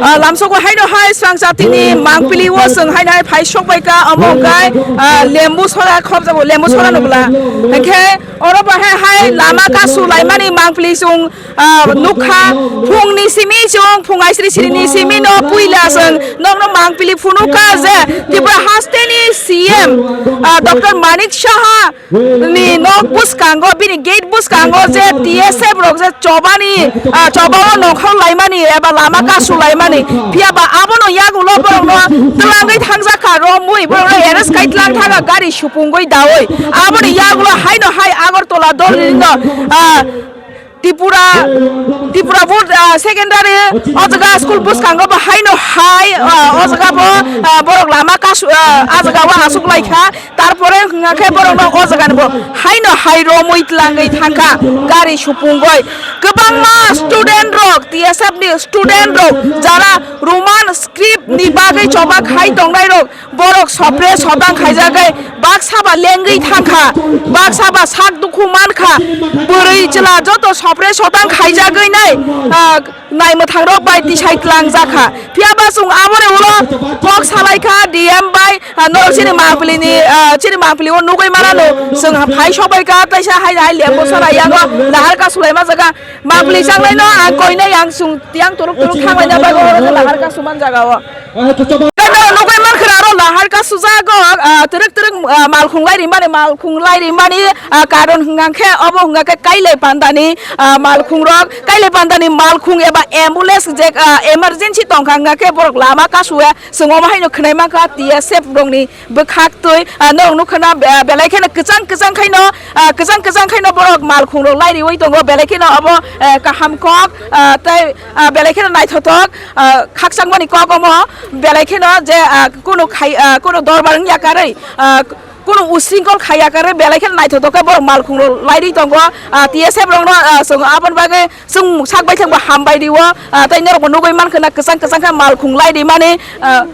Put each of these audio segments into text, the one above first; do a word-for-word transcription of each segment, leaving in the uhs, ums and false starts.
Ah, lamsogo haino hai swrang jatini mangpili o chwng haino hai phai sok bai ka, omo hwnkhe, ah, lembu sora khobjago, lembu sora nukla. Hwnkhe oro bahai hai lama kasu laimani mangpili chwng, ah, nukha. Phungni simi chwng, phung aisri siri ni simi no puila chwng nokno mangpili phunukha je Tripura hasteni C M, ah, Doctor Manik Saha ni nok bwskango, bini gate bwskango je T S F rok je chobani, ah, chobao nongkhor laimani eba lama kasu laimani, phiya ba abono yagulo borokno twlangwi thangjak kha romwi, borokno arrest kai tlang thaka gari supungwi dawi, aboni yagulo haino hai Agartala dolni no, ah, Tripura, Tripura Board, ah, Secondary, o jaga school bwskango bo haino hai, ah, o jaga bo, ah, borok lama kasu, ah, ah jaga o asuk lai kha, tarpore hwnkha khe borok no o jaga ni bo haino hai romwi tlangwi thang kha, gari supungwi. Kwbangma student rok, T S F ni student rok, jara Roman script ni bagwi choba khai tongnai rok, borok sopre sotang khaijagwi baksa ba lengwi thangkha, baksa ba sak dukhu mankha, bwrwi chwla joto sopre sotang khaijagwi nai, ah, naimwthang rok bai tisai tlang jakha. Phiya ba chwng aboni ulo kok salai kha D M bai, ah, norok chini mangpili ni, ah, chini mangpili o nugwi manano chwng phai sok bai kha, taisa hai hai lembo sara yango nahar ka sulai ma jaga. Mangpili changnai no ang koinai ang sung tiang turuk turuk thanglaina bagwi oro khe lahar ka suman jaga o. Khe no nugwi mankha aro lahar ka sujago, ah, twrwk twrwk, ah, malkhung lai rimani, malkhung lai rimani, ah, karon hwnkha khe obo hwnkha khe kailai pandani, ah, malkhung rok, kailai pandani malkhung eba ambulance je, ah, emergency tongkha hwnkha khe borok lama kasue chwng omo haino khwnai mankha T S F rokni bwkhak twi, ah, norok nukha na, ah, belai kheno kwchang kwchang khaino, ah, kwchang kwchang khaino borok malkhung rok lai riwi tongo, belai kheno obo, eh, kaham kok, ah, tei, ah, belai kheno naithothok, ah, khakchangmani kok omo, belai kheno je, ah, kunu khai, ah, kunu dorbar wngya karwi, ah, kunu usringkol khaiya karwi, belai kheno naithothok khe borok malkhung rok lai ri tongo, ah, T S F rokno, ah, chwng aboni bagwi chwng sak baithang bo hambai rio, ah, tei norokbo nugwi mankha na kwchang kwchang khe malkhung lai rimani, ah,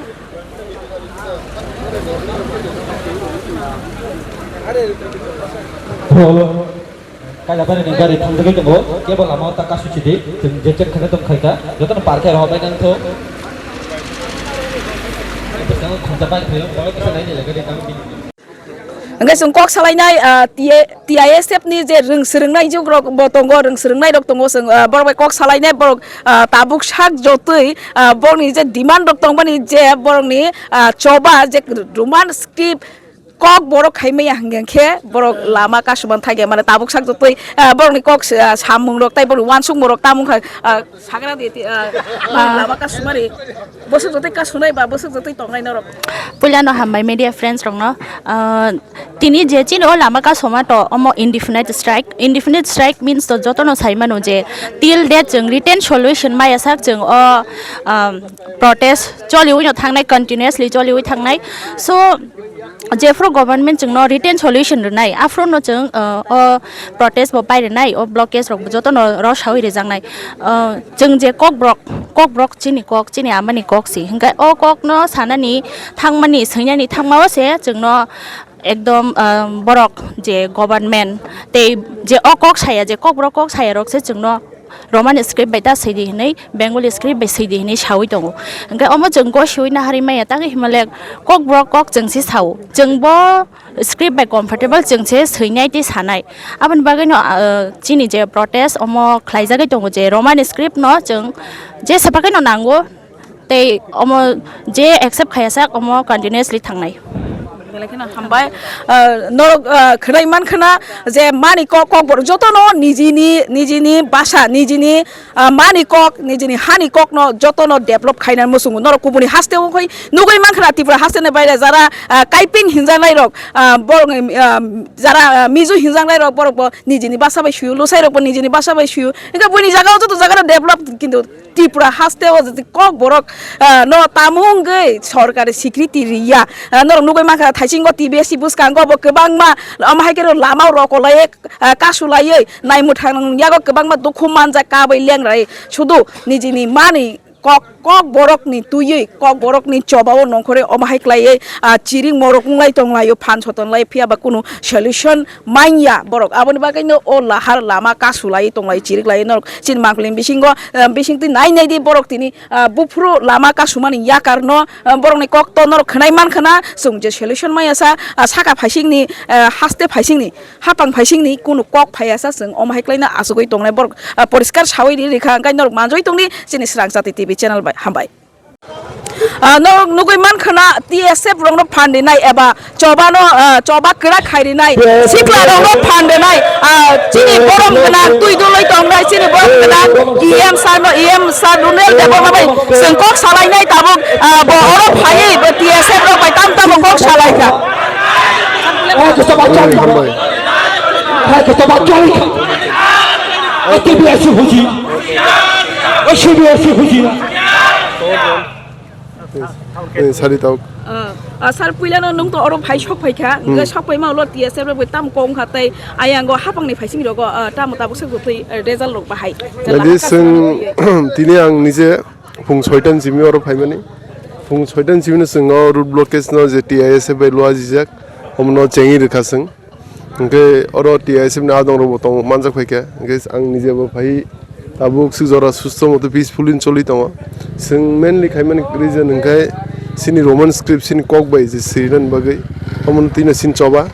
Hello. Kailabari ni gari thangjagwi tongo, kebo lama o ta kasu chidi, chwng je chen khana tong khaika, jotono par khe rohor bai nang tho. Bwskango khuncha bai phaio, borok kisa nai ni lega di tamo bini. Hwnkhe chwng kok salainai, ah, T A, T I S F ni je rwng swrwngnai jwk rok bo tongo, rwng swrwngnai rok tongo, chwng, ah, borok bai kok salainai, borok, ah, tabuk sak jotwi, ah, borokni je demand rok tongmani je borokni, ah, choba je Roman script kok borok khai maya hwnkhe borok lama kasubang thangya mane tabuk sak jotwi, ah, borokni kok, ah, samung rok tei borokni uansukmung rok tamo wngkha, ah, sagra di, ah, ah, lama kasumari bwswk jotwi kasunai ba bwswk jotwi tongnai norok. Puilano hambai media friends rokno, ah, tini je chini o lama kasoma to omo indefinite strike, indefinite strike means to jotono saimano je till date chwng written solution maya sak chwng o, ah, protest choliwi no thangnai, continuously choliwi thangnai. So jephru government chwngno written solution rwnai, aphruno chwng, uh, o protest bo pai rwnai, o blockage rok bo jotono rosawi rwjaknai. Uh, chwng je kokborok, kokborok chini kok, chini amani kok si. Hwnkhe o kokno sanani thangmani, swinani thangmao se chwngno ekdom, uh, borok je government tei je o kok saya, je kokborok kok saya rok se chwngno Roman script bai ta swi di hinwi, Bengali script bai swi di hinwi sawi tongo. Hwnkhe omo chwng gosiwi naharwi maya, tamo hinmale kokborok kok chwng se sao. Chwng bo script bai comfortable chwng se swinai tei sanai. Aboni bagwino, ah, chini je protest omo khlaijagwi tongo je Roman script no chwng jesa bagwino nango. Tei omo je accept khaiya sak, omo continuously thangnai. Belai kheno hambai, ah, norok, ah, khwnai man khna je mani kok, kokborok jotono nijini, nijini basa, nijini, ah, mani kok, nijini hani kokno jotono develop khaina muchungo. Norok kubuni haste o khoi nugwi man khna Tripura haste ni baire jara, ah, kaiping hinjanai rok, ah, borok, ah, jara, ah, mizu hinjanai rok borok bo nijini basa bai suyo, lusai rok bo nijini basa bai suyo. Hingke buini jaga o joto jaga no develop kintu Tripura haste o je kokborok, ah, no tamo wngwi sorkari sikriti riya. Ah, norok nugwi mankha thaisingo T B S C bwskango bo kwbangma, omo hai khe lama rokolaye, ah, kasulaiwi naimwthang yago kwbangma dukhu manjak kabai lengrai sudu nijini mani kok Kokborokni twiwi, Kokborokni chobao nongkhorwi omo hai khlaiwi, ah, chiring morok wnglai tonglaio, phan sotonlai, phiya ba kunu solution manya borok. Aboni bagwino o lahar lama kasulai tonglai, chiriklai norok chini mangpili bisingo, ah, bisingtwi nai nai di borok tini, ah, buphuru lama kasumani yakarno, ah, borokni kokto norok khwnai mankha na, chwng je solution maya sa, ah, saka phaisingni, ah, haste phaisingni, hapang phaisingni kunu kok phaiya sa, chwng omo hai khlaina achugwi tongnai borok, ah, poriskar sawi ri rikha, hwnkhe norok manjui tongdi chini Srang Jati T V channel bai. Hambai. Ah, norok nugui mankha na T S F rokno phan rinai eba chobano, ah, choba kwrak khai rinai, sikla rokno phan rinai, ah, chini borom gwnang twi duloi tongnai, chini borom gwnang E M sir no, E M sir Runel Debbarma bai chwng kok salainai tabuk, ah, bo oro phaiwi bo T S F rok bai tam tamo kok salaikha. Hai, kesta bachai. Hai, kesta bachai. Ati biasi huji. Osi biasi huji. Eh, sari tau. Ah, ah, sir, puilano nwng to oro phai sok phaikha, hmm, hwnkhe sok phaima ulo T S F rok bai tam kok wngkha tei ayango hapangni phaising rogo, ah, tamo tabuk se kwthwi, eh, result rok bahai. Jadi chwng tini ang nije phung soitan simi oro phaimani. Phung soitan simi no chwng o road blockage no je T I S F bai lua jijak, omono chengwi rwkha chwng. Hwnkhe oro T I S F ni adong rok bo tong manjak phaikha. Hwnkhe ang nije bo phai tabuk swk jora susto moto peacefully choli tongo. Chwng mainly khaimani reason hwnkhe chini Roman script chini kok bai je swirinani bagwi, omono twino chini choba,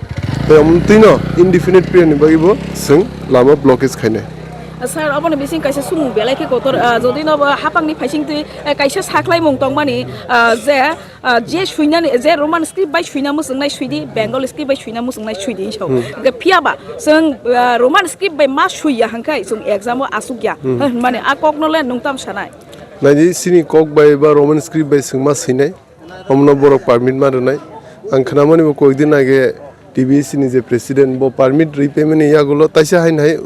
tei omono twino indefinite period ni bagwi bo chwng lama blockage khainai. Sir, oboni bising kaisa sumung belai khe kotor, ah, jodi no bo hapangni phaising twi, eh, kaisa saklaimung tongmani, ah, je, ah, je suinani, je Roman script bai suina muchungnai suidi, Bengali script bai suina muchungnai suidi hinwi sao. Hmm. Hwnkhe phiya ba chwng, ah, Roman script bai ma suiya hwnkhe chwng exam o asukya. Hmm. Hwnmani a kokno le nwng tam sanai? Naidi chini kok bai ba Roman script bai chwng ma swinai. Omono borok permit ma rwnai. Ang khnamani bo koikdin age T B C ni je president bo permit rwi paimani yagulo taisa haino hai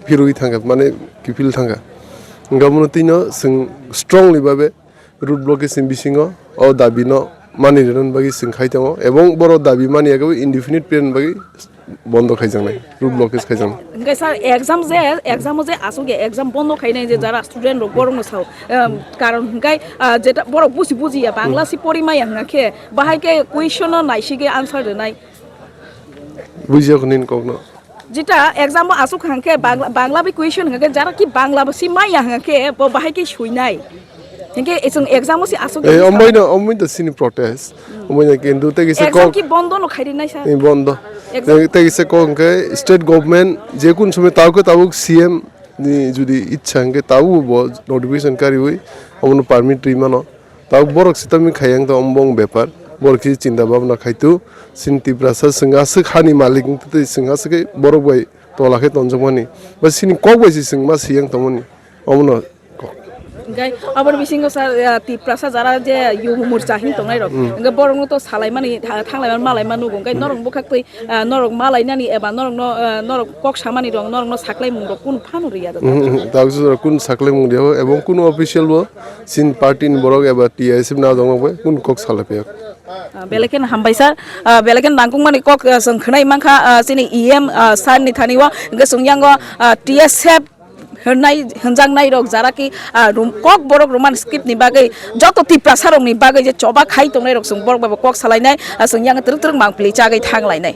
phirwi thangkha, mane kiphil thangkha. Hwnkhe omono twino chwng strongly babe road blockage ni bisingo o dabi no mani rwna bagwi chwng khai tongo, ebong borok dabi mani yago indefinite period ni bagwi bondo khaijaknai, road blockage khaijaknai. Hwnkhe sir, exam je, exam o je aswk ya, exam bondo khainai je jara student rok borok no sao, em, karon hwnkhe, ah, jeta borok buji buji ya, Bangla si pori maya hwnkhe, bahai khe question no naisigwi answer rwnai. Bujiyakho nini kokno. Jeta exam o aswk hwnkhe Bangla, Bangla bai question hwnkhe jara ki Bangla bo si maya hwnkhe bo bahai khe suinai. Hingke chwng exam o se aswk. Eh, ombaino, ombaino sini protest. Hmm. Ombaino kintu tei kisa exam kok ki bondo no khairi nai sa? Eh, bondo. Exam tei, tei kisa kok hingke state government je kun somoi tau ke tabuk C M ni judi ichha hingke tabuk bo notification kariwi omono permit ri mano. Tabuk borok sitami khayang ta ombong bepar. Borok kisi chinta bhabna khaitu sini Tiprasa chwng aswk hani malik wngtwi chwng aswk khe borok bai tola khe tonjakmani. Ba sini kok bai se chwng ma siyang tongmani. Omono. Hingke aboni bisingo sa, ah, Tiprasa jara je Yuv Morcha hin tongnai rok. Hmm. Hingke borokno to salaimani, tha-, thanglaimani malaima nugo. Hingke norok bwkhak twi, ah, norok malainani eba norokno, ah, norok kok samani rok, norokno saklaimung rok kunu phano riya da. Hmm, hmm, hmm. Tabuk jora kunu saklaimung riya, ebong kunu official bo sin party ni borok eba T I S F ni adong rok bai kunu kok salai phaiyok. Ah, belai kheno hambai sir. Ah, belai kheno nangkukmani kok, ah, chwng khwnai mankha, ah, chini E M, ah, sir ni thani o. Hingke chwng yango, ah, T S F hwnai, hwnjaknai rok jara ki, ah, rum-, kok borok Roman script ni bagwi joto Tiprasa rok ni bagwi je choba khai tongnai rok chwng borok bai bo kok salainai, ah, chwng yang twrwk twrwk mangpili chagwi thang lainai.